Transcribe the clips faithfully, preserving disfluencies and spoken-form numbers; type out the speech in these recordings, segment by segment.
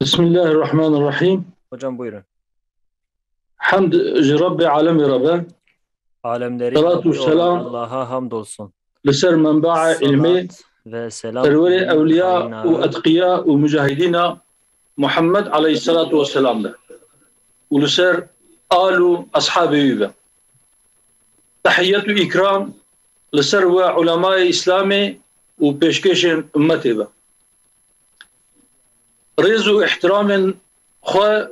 Bismillahirrahmanirrahim. Hocam, buyurun. Hamd ji Rabbê alemê re be. Alemlerin Salatu Rabbi olan selam Allah'a hamdolsun. Li ser menbaê ilmê, Salat ve selam serwerê ewliya û etqiya û mucahidîna Muhammed aleyhissalatu vesselam be. Û li ser al û eshabê wî be. Tehiyyet û îkram li ser we ulemayê Îslamê û pêşkêşên ummetê be. Rêz û îhtiramên xwe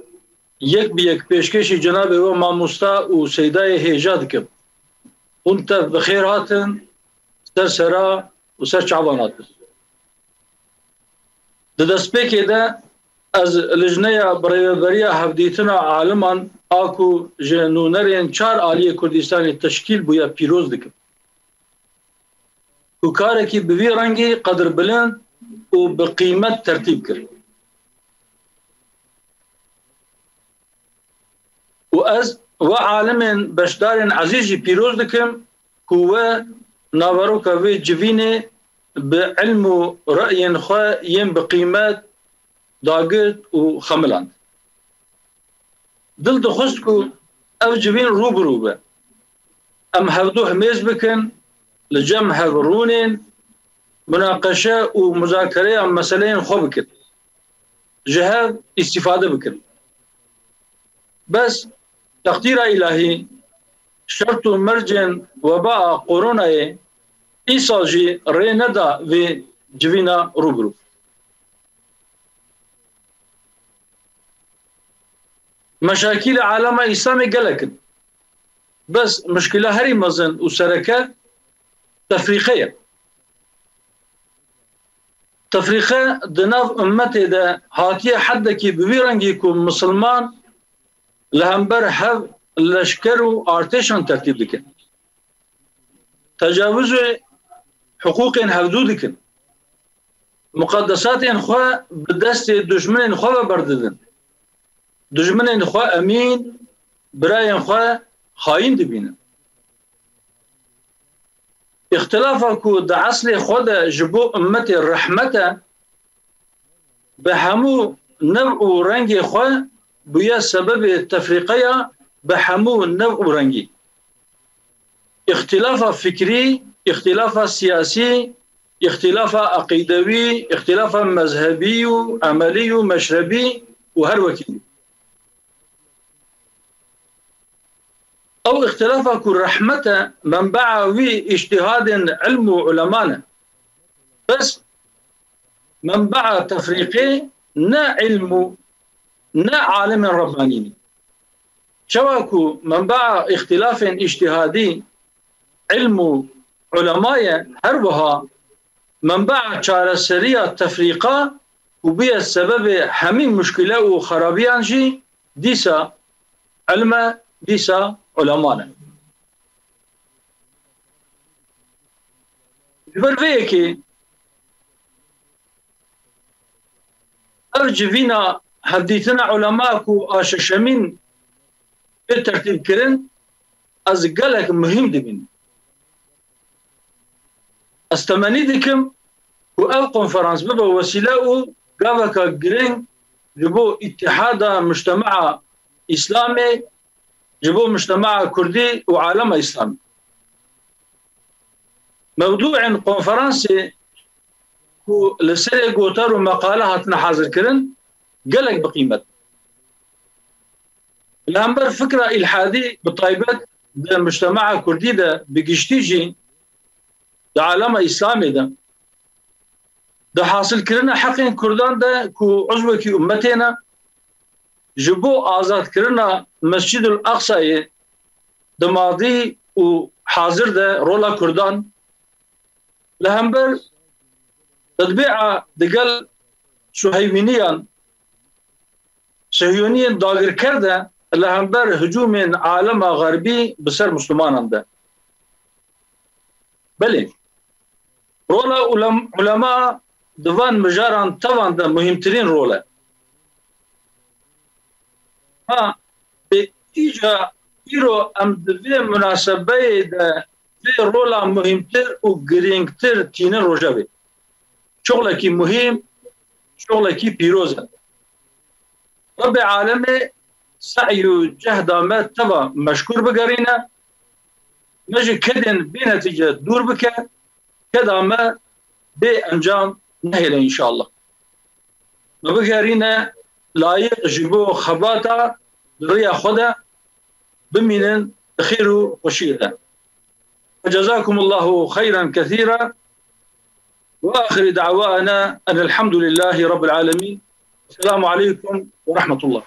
yek bi yek pêşkêşî cenabê we mamosta û seydayê hêja dikim. Hûn tev bi xêr hatin, ser sera û ser çavan hatin. Di destpêkê de ez lijneya birêveberiya hevdîtina aliman a ku ji nûnerên çar aliyê Kurdistanê teşkîl bûye pîroz dikim. Ku karekî bi vî rengî qedirbilind û bi qîmet tertîb kir. Û ez we alimên beşdarên ezîz jî pîroz dikim ku we naveroka vê civînê bi ilm û reyên xwe yên bi qîmet dagirt û xemiland. Dil dixwest ku ev civîn rû bi rû be. Em hevdu himêz bikin, li cem hev rûnên, munaqeşe û muzakereya meseleyên xwe bikin. Ji hev îstîfade bikin. Bes teqdîra îlahî, şert û mercên weba a koronayê îsal jî rê neda vê civîna rû bi rû. Meşakîlê alema Îslamê gelek in. Bes muşkila herî mezin û sereke tefrîqe ye. Tefrîqe di nav ummetê de hatiye heddekî bi vî rengî ku misilman li hember hev leşker û artêşan tertîb dikin. Tecawizê hiqûqên hevdû dikin. Muqedesatên xwe bi destê dijminên xwe ve berdidin. Dijminên xwe emîn, birayên xwe xayîn dibînin. Îxtilafa ku di eslê xwe de ji bo ummetê rehmet e, bi hemû nev û rengê xwe bûye sebebê tefrîqeya bi hemû nev û rengî. Îxtilafa fikrî, îxtilafa siyasî, îxtilafa eqîdewî, îxtilafa mezhebî û emelî û meşrebî û her wekî. Ew îxtilafa ku rehmet e, menbea wî îctîhadên ilm û ulema ne. Bes menbea tefrîqê ne ilm û ne alimên Rebbanî ne. Çawa ku menbea îxtilafên îctîhadî ilm û ulema ye, her wiha menbea çareseriya tefrîqa ku bûye sebebê hemî muşkile û xerabiyan jî dîsa ilm e, dîsa ulema ne. Ji ber vê yekê ev civîna hevdîtina ulema ku a şeşemîn bê tertîbkirin, ez gelek muhîm dibînim. Ez temennî dikim ku ev konferans bibe wesîle û gaveka girîng ji bo îtihada mujtemea Îslamê, ji bo mujtemea Kurdî û alema Îslamê. Mewdûên konferansê ku li serê gotar û meqale hatine hazirkirin gelek bi qîmet. Li hember fikra îlhadî bi taybet di mujtemea Kurdî de, bi giştî jî di alema Îslamê de, di hasilkirina heqên Kurdan de ku uzvekî ummetê ne, ji bo azadkirina Mescîdul Aqsayê di madî û hazir de rola Kurdan, li hember tedbî'a digel Suheywîniyan, Sehyoniyên dagirker de li hember hicûmên alema xerbî bi ser Mislimanan de. Belê, rola ulem-, ulema di van mijaran tevan de muhîmtirîn rol e. Ha, bi îca îro em di vê munasebeyê de vê rola muhîmtir û girîngtir tînin rojevê. Şoxlekî muhîm, şoxlekî pîroz e. Rebê alemê se'y û cehda me teva meşkûr bigerîne, me ji kedên bênetîce dûr bike, keda me bê encam nehêle înşallah. Me bigerîne layiq ji bo xebata di riya xwe de, bimînin bi xêr û xweşiyê de. Ve cezakumullahu xeyran kethîra. Ve axiru da'wana enel hamdulillahî rabbil alemîn. Esselamu aleykum ve rahmetullah.